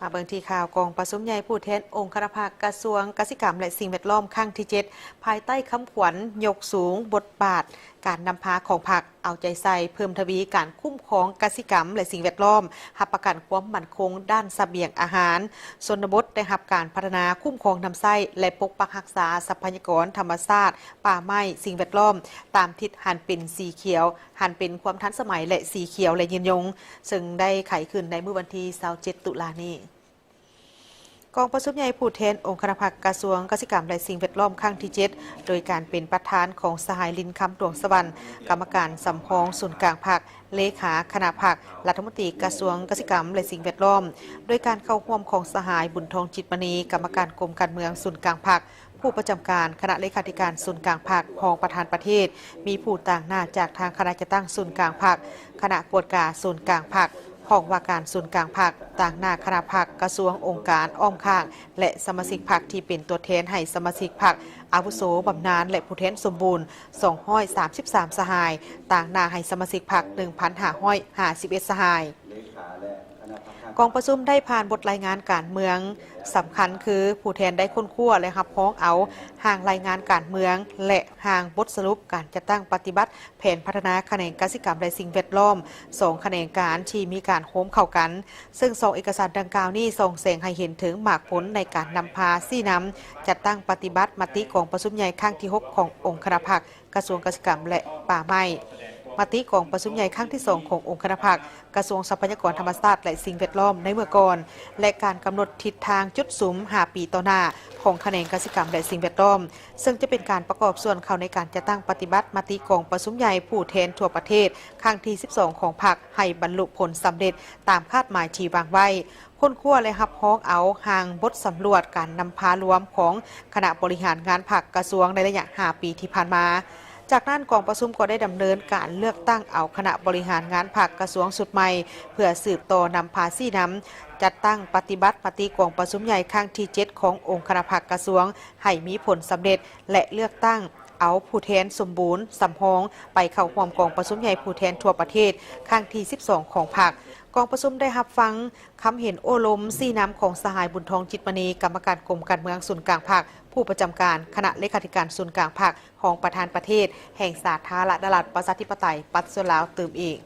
ມາເບິ່ງທີ່ຂ່າວກອງປະຊຸມໃຫຍ່ຜູ້ແທນອົງຄະນະພັກກະຊວງກະສິກຳ ແລະ ສິ່ງແວດລ້ອມຄັ້ງທີເຈັດ ພາຍໃຕ້ຄຳຂວັນຍົກສູງບົດບາດການນຳພາຂອງພັກ, ເອົາໃຈໃສ່ເພີ່ມທະວີການຄຸ້ມຄອງກະສິກຳ ແລະ ສິ່ງແວດລ້ອມ, ຮັບປະກັນຄວາມໝັ້ນຄົງດ້ານສະບຽງອາຫານຊົນນະບົດ, ໄດ້ຮັບການພັດທະນາ, ຄຸ້ມຄອງນຳໃຊ້ ແລະ ປົກປັກຮັກສາຊັບພະຍາກອນທຳມະຊາດ, ປ່າໄມ້, ສິ່ງແວດລ້ອມ ຕາມທິດຫັນເປັນສີຂຽວ, ຫັນເປັນຄວາມທັນສະໄໝ ແລະ ສີຂຽວ ແລະ ຍືນຍົງ, ເຊິ່ງໄດ້ໄຂຂຶ້ນໃນມື້ວັນທີຊາວເຈັດ ຕຸລານີ້. ກອງປະຊຸມໃຫຍ່ຜູ້ແທນອົງຄະນະພັກກະຊວງກະສິກຳ ແລະ ສິ່ງແວດລ້ອມຄັ້ງທີເຈັດ ໂດຍການເປັນປະທານຂອງສະຫາຍ ລິນຄຳ ດວງສະຫວັນ ກຳມະການສຳຮອງສູນກາງພັກ, ເລຂາຄະນະພັກ, ລັດຖະມົນຕີກະຊວງກະສິກຳ ແລະ ສິ່ງແວດລ້ອມ, ໂດຍການເຂົ້າຮ່ວມຂອງສະຫາຍ ບຸນທອງ ຈິດມະນີ ກຳມະການກົມການເມືອງສູນກາງພັກ, ຜູ້ປະຈຳການຄະນະເລຂາທິການສູນກາງພັກ, ຮອງປະທານປະເທດ, ມີຜູ້ຕາງໜ້າຈາກທາງຄະນະຈັດຕັ້ງສູນກາງພັກ, ຄະນະກວດກາສູນກາງພັກ, ຫ້ອງວ່າການສູນກາງພັກ, ຕາງໜ້າຄະນະພັກ, ກະຊວງ, ອົງການອ້ອມຂ້າງ ແລະ ສະມາຊິກພັກທີ່ເປັນຕົວແທນໃຫ້ສະມາຊິກພັກອາວຸໂສບຳນານ ແລະ ຜູ້ແທນສົມບູນ ສອງຮ້ອຍສາມສິບສາມສະຫາຍ, ຕາງໜ້າໃຫ້ສະມາຊິກພັກ ໜຶ່ງພັນຫ້າຮ້ອຍຫ້າສິບເອັດສະຫາຍ. ກອງປະຊຸມໄດ້ຜ່ານບົດລາຍງານການເມືອງສຳຄັນຄື ຜູ້ແທນໄດ້ຄົ້ນຄວ້າ ແລະ ຮັບຮອງເອົາຮ່າງລາຍງານການເມືອງ ແລະ ຮ່າງບົດສະຫຼຸບການຈັດຕັ້ງປະຕິບັດແຜນພັດທະນາຂະແໜງກະສິກຳ ແລະ ສິ່ງແວດລ້ອມ ສອງຂະແໜງການທີ່ມີການໂຮມເຂົ້າກັນ, ເຊິ່ງສອງເອກະສານດັ່ງກ່າວນີ້ສ່ອງແສງໃຫ້ເຫັນເຖິງໝາກຜົນໃນການນຳພາຊີ້ນຳ ຈັດຕັ້ງປະຕິບັດມະຕິກອງປະຊຸມໃຫຍ່ຄັ້ງທີຫົກຂອງອົງຄະນະພັກ ກະຊວງກະສິກຳ ແລະ ປ່າໄມ້, ມະຕິກອງປະຊຸມໃຫຍ່ຄັ້ງທີສອງຂອງອົງຄະນະພັກ ກະຊວງຊັບພະຍາກອນທຳມະຊາດ ແລະ ສິ່ງແວດລ້ອມໃນເມື່ອກ່ອນ ແລະ ການກຳນົດທິດທາງຈຸດສຸມຫ້າປີຕໍ່ໜ້າຂອງຂະແໜງກະສິກຳ ແລະ ສິ່ງແວດລ້ອມ, ເຊິ່ງຈະເປັນການປະກອບສ່ວນເຂົ້າໃນການຈັດຕັ້ງປະຕິບັດມະຕິກອງປະຊຸມໃຫຍ່ຜູ້ແທນທົ່ວປະເທດຄັ້ງທີສິບສອງຂອງພັກ ໃຫ້ບັນລຸຜົນສຳເລັດຕາມຄາດໝາຍທີ່ວາງໄວ້. ຄົ້ນຄວ້າ ແລະ ຮັບຮອງເອົາຮ່າງບົດສຳຫຼວດການນຳພາລວມຂອງຄະນະບໍລິຫານງານພັກກະຊວງໃນໄລຍະຫ້າປີທີ່ຜ່ານມາ. ຈາກນັ້ນ ກອງປະຊຸມກໍໄດ້ດຳເນີນການເລືອກຕັ້ງເອົາຄະນະບໍລິຫານງານພັກກະຊວງຊຸດໃໝ່ ເພື່ອສືບຕໍ່ນຳພາຊີ້ນຳ ຈັດຕັ້ງປະຕິບັດມະຕິກອງປະຊຸມໃຫຍ່ຄັ້ງທີເຈັດຂອງອົງຄະນະພັກກະຊວງໃຫ້ມີຜົນສຳເລັດ ແລະ ເລືອກຕັ້ງເອົາຜູ້ແທນສົມບູນສຳຮອງໄປເຂົ້າຮ່ວມກອງປະຊຸມໃຫຍ່ຜູ້ແທນທົ່ວປະເທດຄັ້ງທີສິບສອງຂອງພັກ. ກອງປະຊຸມໄດ້ຮັບຟັງ ຄຳເຫັນໂອ້ລົມຊີ້ນຳຂອງສະຫາຍ ບຸນທອງ ຈິດມະນີ ກຳມະການກົມການເມືອງສູນກາງພັກ, ຜູ້ປະຈຳການຄະນະເລຂາທິການສູນກາງພັກ, ຮອງປະທານປະເທດແຫ່ງສາທາລະນະລັດ ປະຊາທິປະໄຕ ປະຊາຊົນລາວ ຕື່ມອີກ.